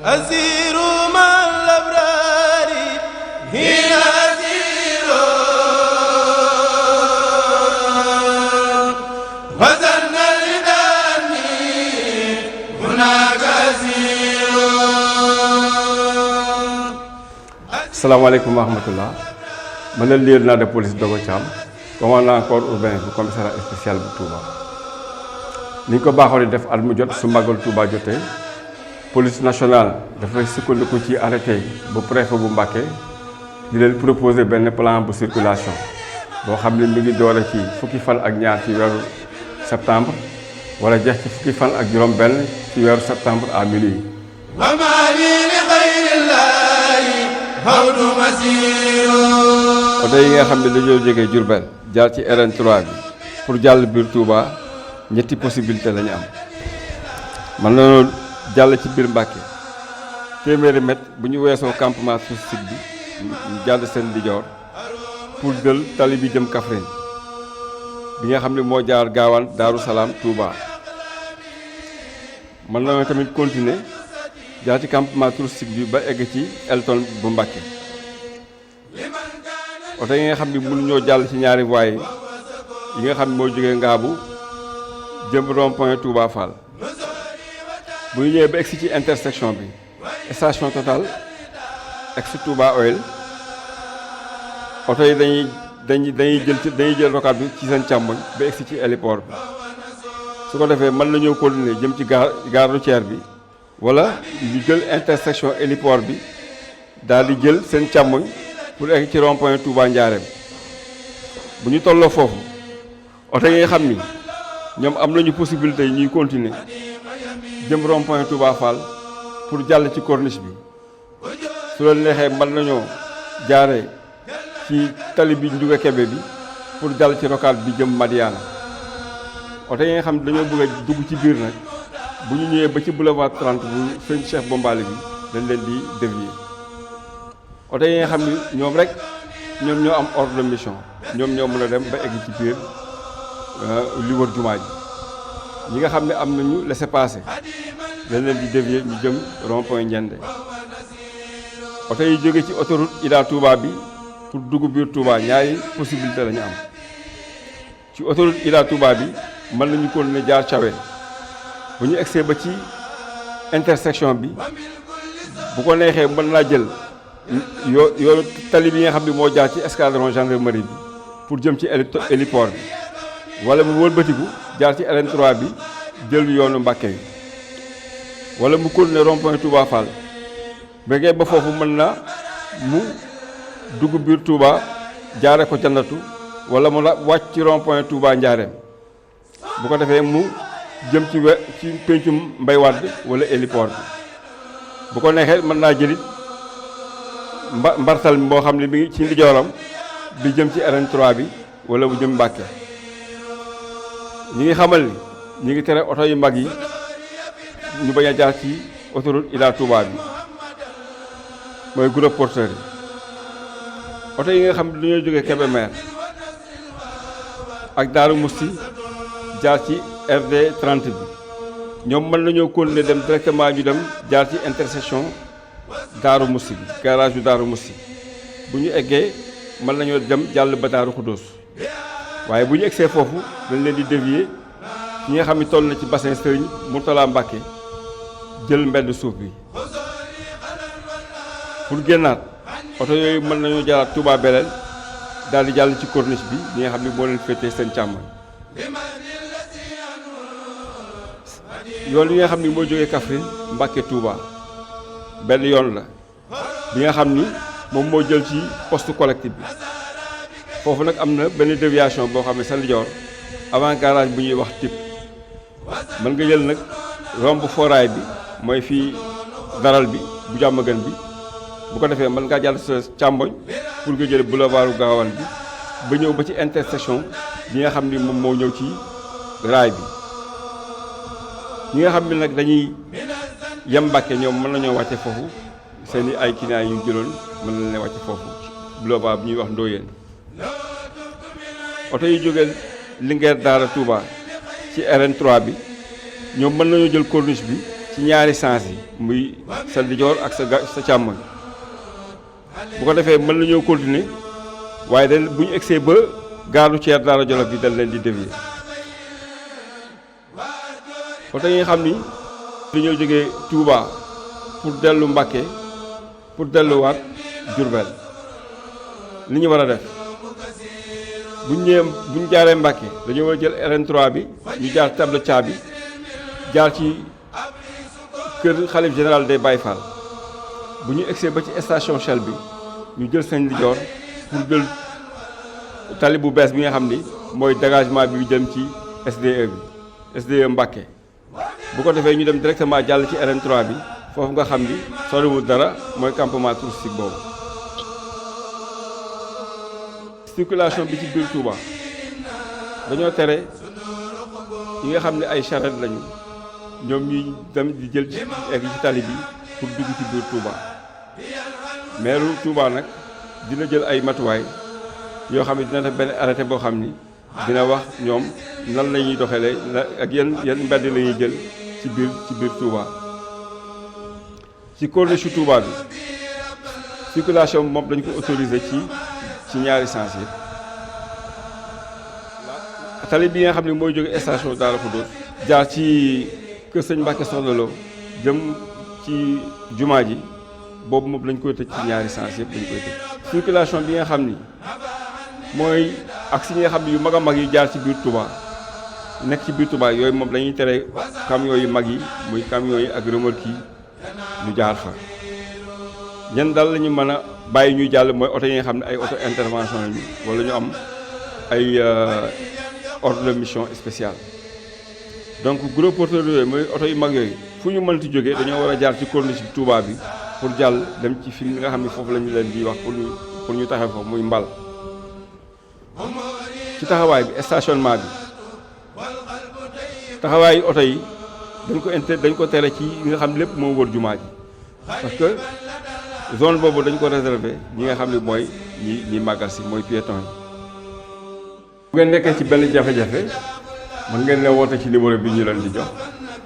asiru mal abrari hina asiru wazanna lidani hunaka asiru. Asalaamaaleykum wa rahmatullah. Man la lieutenant de police Dogo Thiam, commandant corps urbain bu commissariat spécial bu Touba. Ni ñu ko baaxoo di def at mu jot su màggal Touba jotee police nationale dafay sukkandiku ci arrêté bu préfet bu Mbacké di leen proposer benn plan bu circulation boo xam ne mi ngi doore ci fukki fan ak ñaar ci weeru septembre wala jeex ci fukki fan ak juróom benn ci weeru septembre à minuit. oto yi nga xam ne dañoo jógee Diourbel jaar ci RN3 bi pour jàll biir Touba ñetti possibilité la ñu am. mën nañoo jàll ci biir Mbacké téeméeri mètre bu ñu weesoo campement touristique bi ñu jàll seen ndijoor pour jël tali bi jëm Kaffrine bi nga xam ne moo jaar Gaawaan Daaru Salaam Touba. mën nañoo tamit continuer jaar ci campement touristique bi ba egg ci Elton bu Mbacké. oto yi nga xam ne mënuñoo jàll ci ñaari voies yi nga xam ne moo jógee Ngaabu jëm rond-point Touba Fall bu ñu ñëwee ba egsi ci intersection bi station Total ex Touba Oil oto yi dañuy jël rocade bi ci seen càmmoñ ba egsi ci héliport bi su ko defee mën nañoo continuer jëm ci gare routière bi wala ñu jël intersection héliport bi daal di jël seen càmmoñ pour egg ci rond-point Touba Ndiarème. bu ñu tolloo foofu oto yi nga xam ni ñoom am nañu possibilité yi ñuy continuer jëm rond-point Touba Fall pour jàll ci corniche bi su leen neexee mën nañoo jaaree ci tali bi Ndiouga Kébé bi pour jàll ci rocade bi jëm Madiana. oto yi nga xam ne dañoo bëgg a dugg ci biir nag bu ñu ñëwee ba ci boulevard 30 bu sëñ Cheikh Bombali bi dañ leen di dévier. oto yi nga xam ni ñoom rek ñoom ñoo am ordre de mission ñoom ñoo mën a dem ba egg ci biir li wër jumaa ji ñi nga xam ne am nañu laissez-passer dañ leen di dévier ñu jëm rond-point Ndiendé. oto yi jóge ci autoroute Ila Touba bi pour dugg biir Touba ñaari possibilité la ñu am ci autoroute Ila Touba bi mën nañu continuer jaar Thiawéne bu ñu egsee ba ci intersection bi bu ko neexee mën naa jël yoonu tali bi nga xam ne moo jaar ci escadron gendarmerie bi pour jëm ci héliport bi wala mu wëlbatiku jaar ci RN3 bi jël yoonu Mbacké yi wala mu continuer rond-point Touba Fall bëggee ba foofu mën na mu dugg biir Touba jaare ko jannatu wala mu wàcc ci rond-point Touba Ndiarème bu ko defee mu jëm ci péncum Mbay Wàdd wala héliport bi bu ko neexee mën naa jëlit mbartal mi boo xam ne mi ngi ci ndijooram bi jëm ci RN3 bi wala bu jëm Mbacké. ñi ngi xamal ni ñi ngi tere oto yu mag yi ñu bañ a jaar ci autoroute Ila Touba bi mooy gros porteurs yi. oto yi nga xam ne dañoo jógee Kébémer ak Daaru Musti jaar ci RD 30 bi ñoom mën nañoo continuer dem directement ñu dem jaar ci intersection Daaru Musti bi garage yu Daaru Musti bu ñu eggee mën nañoo dem jàll ba Daaru Xudóos waaye bu ñu egsee foofu dañ leen di dévier ñi nga xam ne toll na ci bassin Serigne Mourtala Mbacké jël mbedd suuf bi pour génnaat oto yooyu mën nañoo jaaraat Touba Belel daal di jàll ci corniche bi ñi nga xam ne moo leen féetee seen càmmoñ. yoon yi nga xam ni moo jógee Kaffrine Mbacké Touba benn yoon la bi nga xam ni moom moo jël ci poste collectif bi foofu nag am na benn déviation boo xam ne sa ndijoor avant garage bu ñuy wax type mën nga jël nag romb foraay bi mooy fii daral bi bu jàmm gën bi bu ko defee mën ngaa jàll sa càmmoñ pour nga jël boulevardu Gaawaan bi ba ñëw ba ci intersection bi nga xam ni moom moo ñëw ci raay bi ñi nga xam ne nag dañuy yem Mbacké ñoom mën nañoo wàcce foofu seen i ay clients yu jëloon mën na leen wàcce foofu boulevard bu ñuy wax Ndoyeen. oto yi jógee Linguère Daara Touba ci RN3 bi ñoom mën nañoo jël corniche bi ci ci ñaari sens yi muy sa ndijoor ak sa càmmoñ bu ko defee mën nañoo continuer waaye dañ bu ñu egsee ba gare routière Daara Jolof bi dañ leen di dévier oto yi nga xam ni dañoo jógee Touba pour dellu Mbacké pour delluwaat Diourbel li ñu war a def buñ jaaree Mbacké dañoo war a jël RN3 bi ñu jaar table Thiaby jaar ci kër xalif général des Baye Fall bu ñu egsee ba ci station Shell bi ñu jël seen ndijoor pour jël tali bu bees bi nga xam ni mooy dégagement bi jëm ci SDE Mbacké bu ko defee ñu dem directement jàll ci RN3 bi foofu nga xam ni soriwul dara mooy campement touristique boobu. circulation bi ci biir Touba dañoo tere yi nga xam ne ay charrette lañu ñoom ñuy dem di jël ci egg ci tali bi pour dugg ci biir Touba maire Touba nag dina jël ay matuwaay yoo xam ne dina def benn arrêté boo xam ni dina wax ñoom nan la ñuy doxalee ak yan mbedd la ñuy jël ci biir Touba. ci corniche Touba bi circulation bi moom dañ ko autorisé ci ñaari sens yi tali bi nga xam ne mooy jóge station Darou Khoudoss jaar ci kër sëñ Mbacké Soxna Lo jëm ci jumaa ji boobu moom lañ koy tëj ci ñaari sens yëpp dañ koy tëj. circulation bi nga xam ni mooy ak si nga xam ne yu mag a mag yi jaar ci biir Touba nekk ci biir Touba yooyu moom dañuy tere camion yu mag yi muy camion yi ak remorque yi ñu jaar fa. ñan daal la ñu mën a bàyyi ñuy jàll mooy oto yi nga xam ne ay auto intervention lañu wala ñu am ay ordre de mission spéciale. donc gros porteurs yooyu mooy oto yu mag yooyu fu ñu mënti jógee dañoo war a jaar ci corniche bi Touba bi pour jàll dem ci fi nga xam ne foofu la ñu leen di wax pour ñu taxaw foofu muy mbal. ci taxawaay bi stationnement bi taxawaayu oto yi dañ ko tere ci nga xam ne lépp moo wër jumaa ji parce que zone boobu dañ ko réserver ñi nga xam ne mooy ñi màggal si mooy piéton yi. bu ngeen nekkee ci benn jafe-jafe mën ngeen ne woote ci numéro bi ñu leen di jox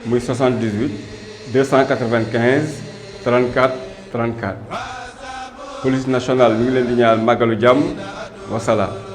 muy 78 295 34 34 police nationale mi ngi leen di ñaan màggalu jàmm wasalaam.